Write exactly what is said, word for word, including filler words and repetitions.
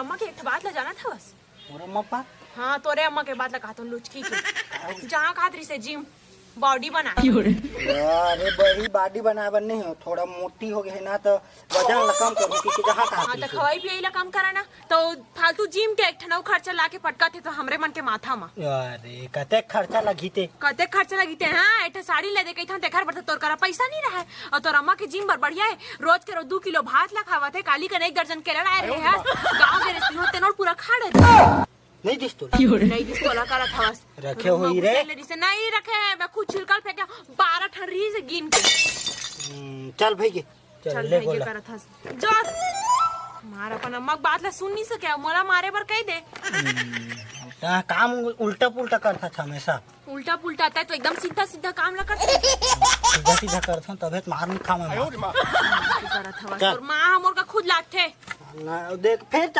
अम्मा के एक ठो बात ला जानत हवस? मोर अम्मा के बात? हाँ, तोरे अम्मा के बात ला कहत हूँ, लुचकी के। जहाँ कहत रहिसे जिम, बॉडी बना। अरे बड़ी बॉडी बनाए बर नहीं हो, थोड़ा मोटी हो गए ना तो वजन ला कम कर, क्योंकि जहाँ कहत हाँ, तो रहिसे। खवाई पियाई ला कम करा ना, तो फालतू जिम के एक ठन अउ खर्चा ला के पटकत हे तो हमरे मन के माथा मा। अरे कतेक खर्चा लगही ते? कतेक खर्चा लगही ते? हाँ, एक ठो साड़ी ले दे कहिथन, तेखर बर तो तोर करा पैसा नहीं रहे। और तोर अम्मा के जिम बर बढ़िया है, रोज के रोज दू किलो भात ला खावत है, काली कन एक दर्जन केला लाए रहे है। गाँव के रेस्ती हो तेनोल पूरा खा डे। नहीं दिस तोला? नहीं दिस तोला करत हवस। रखे होही रे। ले दिसे, नहीं रखे है, मैं खुद छिलकल फेंका, बारह ठन रहिसे गिन के। हम्म, चल भाई के। चल, चल ले भाई के गोला। करत हस। जो मार अपन अम्मा के बात ला सुन नहीं सके, मोला मारे बर कह दे। हम्म, ता काम उल्टा पुल्टा करत हस हमेशा। उल्टा पुल्टा, तै तो एकदम सीधा सीधा काम ला करत हस। सीधा सीधा करत हूँ, तबे तो मार नहीं खाऊं मैं। करत हवस। चल। तोर माँ हमर का खुद लागथे। ना, देख, फिर